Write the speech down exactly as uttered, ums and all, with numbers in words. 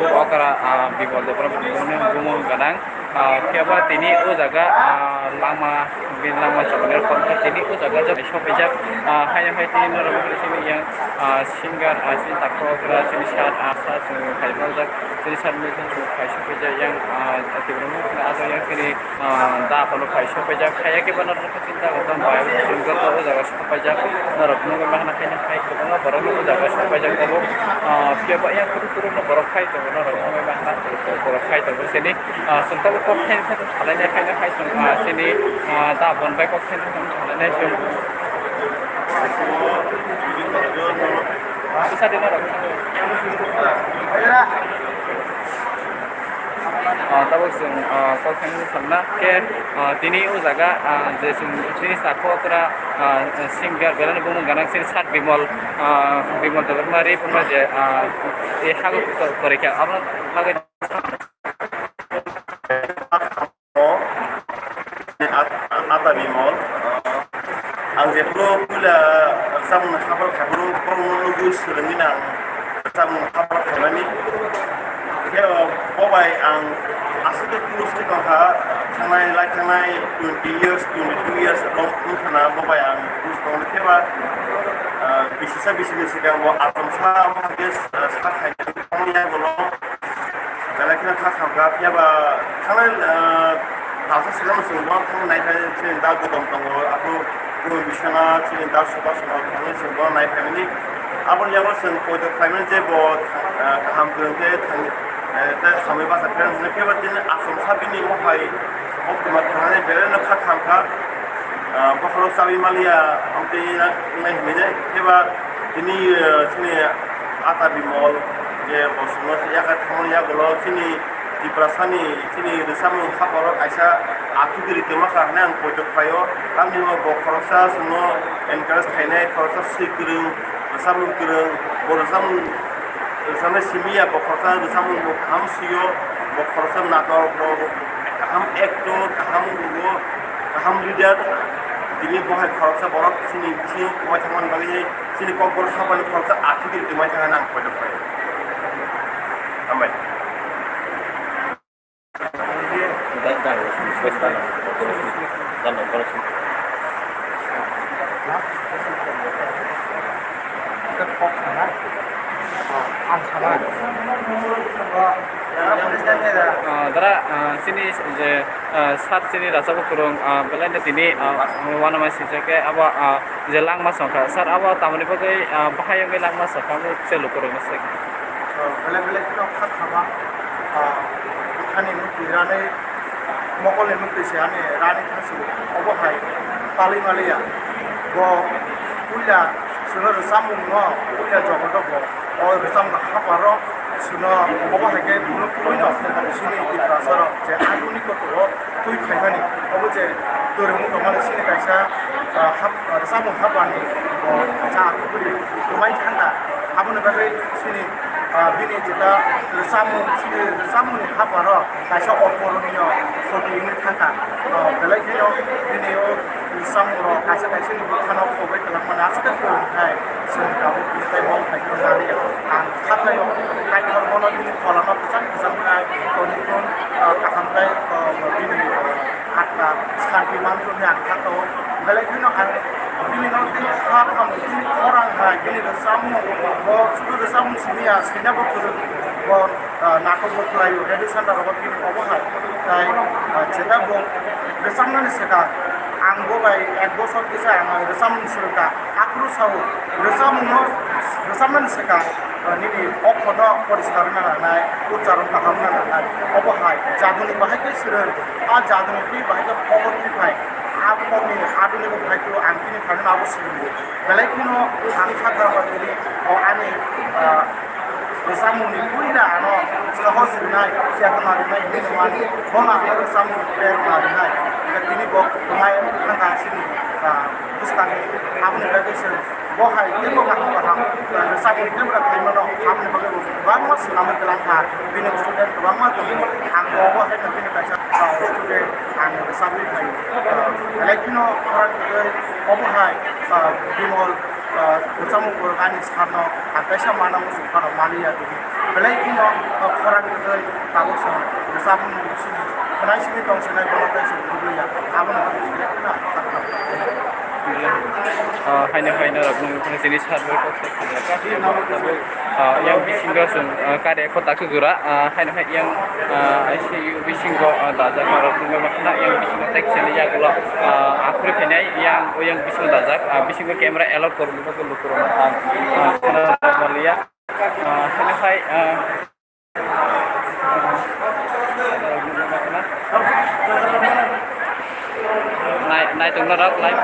Okra, ah, Bimol Debbarma bumung, bumung gwnang. Ah, phiya ba tini o jaga, ah, lama, bini lama chobani rok tini o jaga jora sophaijak. Ah, haino hai tini norok sini yang, ah, singer, ah, sini takhu okra, sini sat, ah, sat chwng phai manjak, sini sat mui chwng phai sophaijak yang, ah, Tipra mung khna aswk yang sini, ah, da phano phai sophaijak. Haiya khe bono Sini jaga tong bai, chwng joto o jaga sokpaijak, norok nugwi mankhana khe hai kwbangma borok o jaga sokpaijak tongo. Ah, phiya ba yang kuru kuru no borok phai tongo, norok nugwi mankhana kuru kuru borok phai tongo sini. Ah, chwng tabuk kok khe khe salai nai khaino hai chwng, ah, sini, ah, da bon bai kok khe khe salai nai chwng. Bisa di norok. Ah, tabuk chwng, ah, kok thani samna khe, ah, tini o jaga, ah, je chwng tini sakho okra, ah, singer belai no bumung gwnang chini sat Bimol, ah, Bimol Debbarma ri phunukma je, ah, e hago kwrwi kha abo bagwi. Ata Bimol, ah, ang jephuru puila rwchapmung haphar khaphuru borokno nugwi swrwngwi nang rwchapmung haphar khaimani. Khe bo bai ang aswk khe close khe tongkha, thangnai lai thangnai twenty years, twenty two years wngkha na bo bai ang close tongo. Khe ba, ah, bisisa bisini swkang bo achomsa wngkha khe, ah, sa khaimani yagulo. Belai kheno kha khamkha, phiya ba thangnai, ah, talsa swkang chwng bo thangnai naiphai chini da Gautam tongo, aphuru Gautam bisana chini da Subhas tongo, thangwi chwng bo naiphaimani. Aboni yago chwng poito khlaimani je bo, ah, kaham kwrwng khe thang, eh, tei hamwi bachai phai hwnwi phiya ba tini achomsa bini mohai koktwma thangwi belai no kha khamkha, ah, bokhorok chabi maliya, amtwi nai hwnwi nai phiya ba tini, ah, chini Ata Bimol je bo chwngno yakarwi thangmani yagulo chini Tiprasani chini rwchapmung hapharo kaisa athukiri twma kha hwnwi ang poito khlaio. Tamni hwnba bo khoroksa chwngno encourage khainai, khoroksa swi kwrwng, rwchapmung kwrwng, bo rwchapmung rwchapnai simi ya, bo khoroksa rwchapmung bo kaham swio, bo khoroksa natok rok kaham actor, kaham rwo, kaham leader. Tini bo hai khoroksa borok chini bisingo kwmai thangmani bagwi chini Kokborok haphani khoroksa athukiri twmai thangna ang poito khlaio. Hambai. Ah, dara, ah, chini je, ah, sat chini rachabo kwrwng, ah, belai no tini, ah, uanama swijak khe abo, ah, je langma songkha. Sir, abo tamoni bagwi, ah, bahai wngwi langma songkha, abo se lukurokno se. Oh, belai belai kheno kha khama, ah, bukhani mukti ranai, mokolni mukti se ani rani thangsi obo hai pali maliya. Bo puila chwngno rwchapmungno puila jogoto bo o rwchapmung hapharo chwngno obo hai khe phunuk phunukno chini Tiprasarok je aduniko twi khaimani, obo je twrwngmung tongmani chini kaisa, ah, hap-, ah, rwchapmung haphani, ah, kaisa akhukuri kwmai thangkha. Aboni bagwi chini, ah, bini jeta rwchapmung, chini rwchapmungni hapharo kaisa okoroniyo khoti wngwi thangkha. Ah, belai kheno bini o rwchapmungrok kaisa kaisani bwkhano khogwi twlangmani aswk khe kwrwng khai chwng tabuk tei bol phaikhe nariya. Ang kha tei o Kaitor bono bini pholano kwchang kwchang khai tonikhon, ah, kaham tei, ah, bini, ah, hakha santi manthokni ang kha tao. Belai kheno ang bini no tei kha tamo bini khorang hai bini rwchapmung bo sudu rwchapmung simi ya sina bo kwrwng bo, ah, natok bo khlai o radio center rogo bini obo hai. Tai, ah, jeta bo rwchapnani swkang ang bo bai ek bosor kisa ang rwchapmung swrwngkha. Aphuru sao, rwchapmungno, rwchapmani swkang, ah, nini okhorno poriskar wngna nangnai, uchcharon kaham wngna nangnai. Obo hai jaduni bahai khe swrwng, a jaduni twi bahai khe kokno twi phai, a kokni aduni bo bahai khe ang bini phaino abo swrwngo. Belai kheno ang kha kha ba tini, o ani, ah, rwchapmungni puila ano sahoch rwnai, chebana rwnai hinwi nungmani, bono ano rwchapmungni prerna rwnai. Tini bo kwmai wngkha chini, ah, bwskangni, aboni bagwi se bo hai teibo kaham kaham, ah, rwchapmung teibo khaimano, aboni bagwi bo kwbangma swnamwi twlang kha. Bini student kwbangma tongo, ang bo obo haino bini kaisa, ah, student ang rwchapwi phaio. Ah, belai kheno khorang kwtwi obo hai, ah, Bimol Kwchamo borok ani sakno ang kaisa mana muchung phano maliya tini. Belai kheno khorang kwtwi tabuk se kwchamo muchung sini khwnai sini tong sinai bono tei se bubliya. Abono ang belai kheno ang kha kha. Ah, haino haino rok nung phano chini sar bai kok se khna kha. Ah, yang bisingo chwng, ah, kare kho tak jora, ah, haino hai yang, ah, I C U bisingo, ah, dajak rok nung ma khna yang bisingo tak sini yagulo, ah, aphuru phainai yang, yang bisingo dajak, ah, bisingo camera allow kormo bagwi lukurok no ang, ah, khna maliya. Ah, haino hai, ah, nai, nai tongna rok live.